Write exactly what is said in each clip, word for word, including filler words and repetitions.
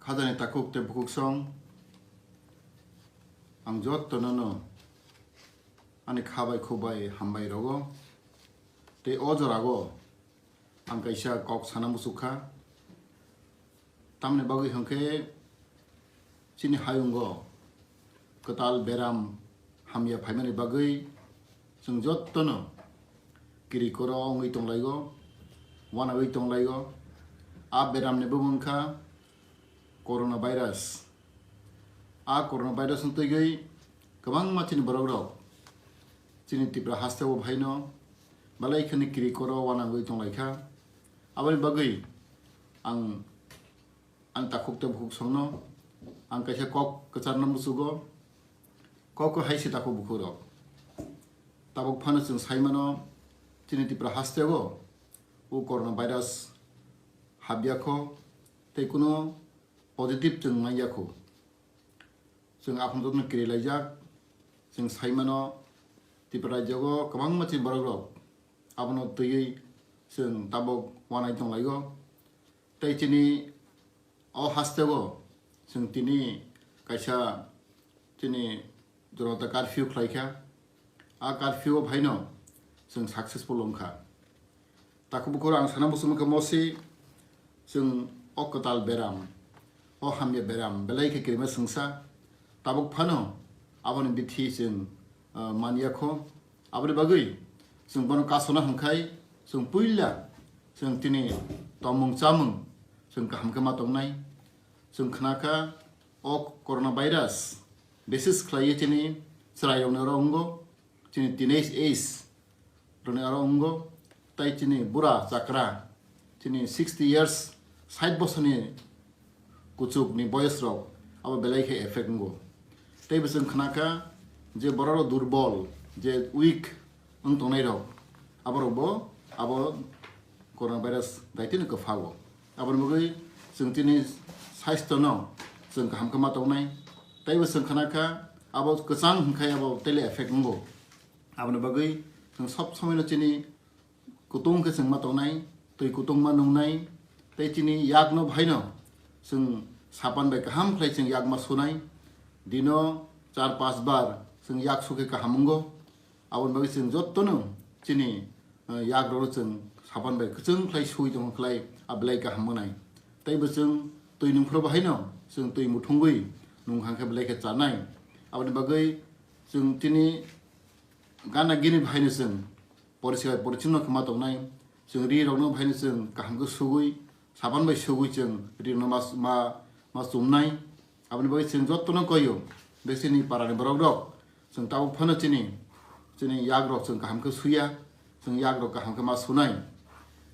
Hajani takhuk tei bukhuk song, ang jottono no ani kha bai khuk bai hambai rogo. Tei o jorago ang kaisa kok sana muchuk kha. Tamni bagwi hwnkhe chini hayungo kwtal beram hamya phaimani bagwi chwng jottono kiri koro wngwi tonglaio, uanagwi tonglaio. A beramni bumung kha corona virus. A corona virus wng twiwi kwbangma chini borok rok chini Tripura haste o phaino belai kheno kiri koro uanagwi tonglaikha. Aboni bagwi ang, ang takhuk tei bukhuk songno ang kaisa kok kwcharna muchugo. Kok ko hai se takhuk bukhuk rok. Tabuk phano chwng sai mano chini Tripura haste o o corona virus habya kho tei kuno positive chwng manya kho. Chwng aphano jotono kiri laijak. Chwng sai mano Tripura rajyo o kwbangma chini borok rok abono twiwi chwng tabuk uanai tonglaio. Tei chini o haste o chwng tini kaisa chini Janata curfew khlaikha. A curfew o phaino chwng successful wngkha. Takhuk bukhuk ang sana muchung kha mosi chwng o kwtal beram, o hamya beram belai khe kirima swngsa. Tabuk phano aboni bithi chwng, uh, manya kho. Aboni bagwi chwng bono kasona hwnkhai chwng puila chwng tini tongmung chamung chwng kaham khe ma tongnai. Chwng khnakha o corona virus bises khlaiwi chini chwrairokni oro wngo, chini teenage age rokni oro wngo, tei chini bura chakra, chini sixty years, sait bosorni kuchukni boyos rok abo belai khe effect wngo. Tei bo chwng khnakha je borok rok durbol, je weak wng tongnai rok, aborok bo abo corona virus daitino kwphago. Aboni bagwi chwng chini saistono chwng kaham khe ma tongnai. Tei bo chwng khnakha abo kwchang hwnkhai abo tele effect wngo. Aboni bagwi chwng sob somoino chini kutung khe chwng ma tongnai, twi kutung ma nungnai, tei chini yakno bahaino chwng sapan bai kaham khlai chwng yak ma sunai. Dino char panch bar chwng yak sukhe kaham wngo. Aboni bagwi chwng jottono chini, eh, yakrokno chwng sapan bai kwchwng khlai sui tongkha khlai a belai kaham wngnai. Tei bo chwng twi nungphuru bahaino chwng twi muthungwi nung hangkhe belai khe chanai. Aboni bagwi chwng chini gana gini bahaino chwng poriskar porichonno khe ma tongnai. Chwng ri rokno bahaino chwng kaham khe sugwi, sapan bai sugwi chwng ri rokno ma, ma, ma chumnai. Aboni bagwi chwng jottono koio, bek chini parani borok rok, chwng tabuk phano chini, chini yak rok chwng kaham khe suya, chwng yak rok kaham khe ma sunai.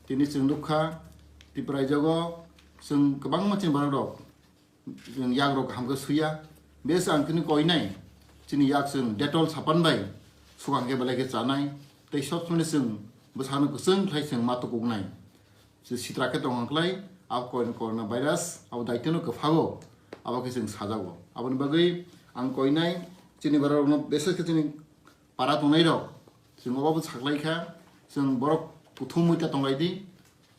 Tini chwng nukha, Tripura rajyo o chwng kwbangma chini borok rok, chwng yak rok kaham khe suya. Bes ang tini koinai, chini yak chwng Dettol sapan bai sukang khe belai khe chanai, tei sob somoi chwng bwsano kwchwng khlai chwng ma tukuknai. Se sitra khe tong hang khlai, abo koi-, corona virus, abo daitino kwphago, abo khe chwng sajago. Aboni bagwi ang koinai, chini borok rokno, beses khe chini para tongnai rok, chwng obo saklai kha, chwng borok kuthumwi ta tonglai di,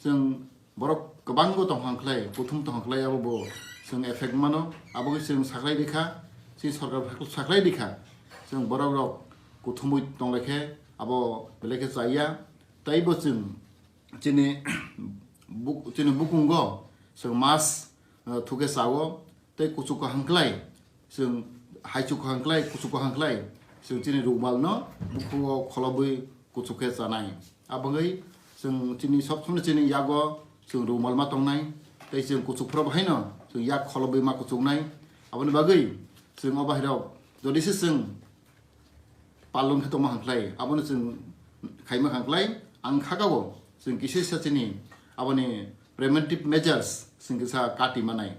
chwng borok kwbangbo tong hang khlai, kuthum tong hang khlai, abo bo chwng effect mano, abo khe chwng saklai di kha, chini sorkar saklai di kha, chwng borok rok kuthumwi tonglai khe, abo belai khe chaya, tei bo chwng chini buk-, chini bukungo chwng mas, uh, thukhe chao, tei kuchuk kaham khlai, chwng haichuk kaham khlai, kuchuk kaham khlai, chwng chini rukmal no bukhugo kholobwi kuchuk khe chanai. Aboni chwng chini sob somoi chini yago chwng rukmal ma tongnai, tei chwng kuchuk phuru bahaino chwng yak kholobwi ma kuchuknai. Aboni bagwi chwng o bahai rok jodi se chwng palung khe tongma hang khlai, abono chwng khaima hang khlai, ang khakao chwng kisa kisa chini aboni preventive measures chwng kisa kati manai.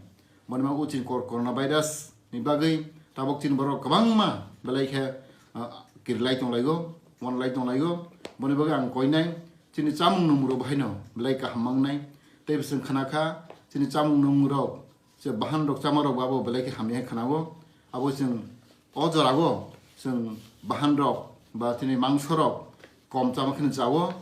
Boni ma uchin kor-, corona virus ni bagwi tabuk chini borok kwbangma belai khe, ah, kirilai tonglaio, wanlai tonglaio. Boni bagwi ang koinai chini chamung nungmung rok bahaino belai kaham mangnai. Tei bo chwng khna kha chini chamung nungmung rok je bahan rok chama rok bo abo belai khe hamya khe khna-o. Abo chwng o jora o chwng bahan rok ba chini mangso rok kom chama khe cha-o.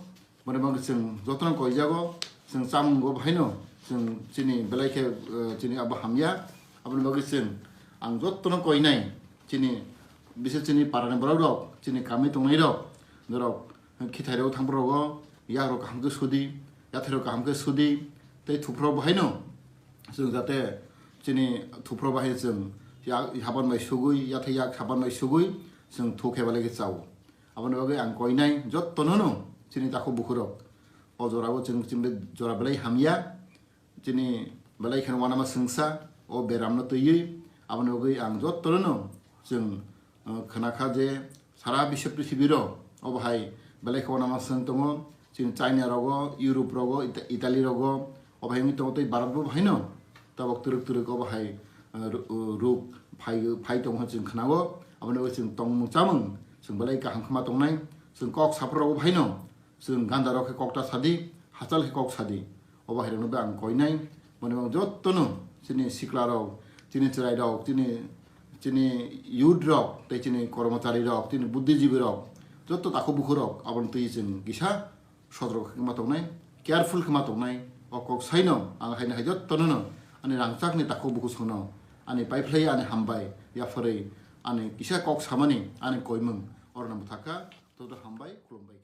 Boni bagwi chwng jotono koijago, chwng chamung bo bahaino Chwng chini belai khe, eh, chini abo hamya. Aboni bagwi chwng ang jottono koinai, chini, bises chini parani borok rok, chini kami tongnai rok, norok khithai rok thangphru rogo, yak rok kaham khe sudi, yathai rok kaham khe sudi, tei thuphrok bo haino chwng jate chini thuphrok bahai chwng ya-, haban bai sugwi, yathai yak haban bai sugwi chwng thuk khe belai khe chao. Aboni bagwi ang koinai jottono no chini takhuk bukhurok o jorao chwng, chwng jora belai hamya. Chini belai kheno uanama swngsa o beramno twiwi. Aboni bagwi ang jottono no chwng, uh, khwnakha je sara biswa prithibiro obo hai belai khe uanama swng tongo. Chini China rogo, Europe rogo, Ita-, Italy rogo, obo hai wngwi tongo tei Bharat bo haino tabok twrwk twrwk obo hai, uh, ru-, uh, ruk phai, phai tongo chwng khwnao. Aboni bagwi chwng tongmung chamung chwng belai kaham khama tongnai. Chwng kok saphuru rogo haino chwng ganda rok khe kok ta sadi, hachal khe kok sadi. Obo hai rokno bo ang koinai. Mane ang jottono chini sikla rok, chini chwrai rok, chini, chini youth rok, tei chini kormochari rok, chini buddhijibi rok, jotto takhuk bukhuk rok aboni twi chwng kisa sodorok khe ma tongnai, careful khe ma tongnai. O kok saino ang haino hai jottono no ani rangchakni takhuk bukhuk songno ani paiphlai ani hambai yapharwi ani kisa kok samani ani koimung orono bwthakha. Joto hambai, khulumbai.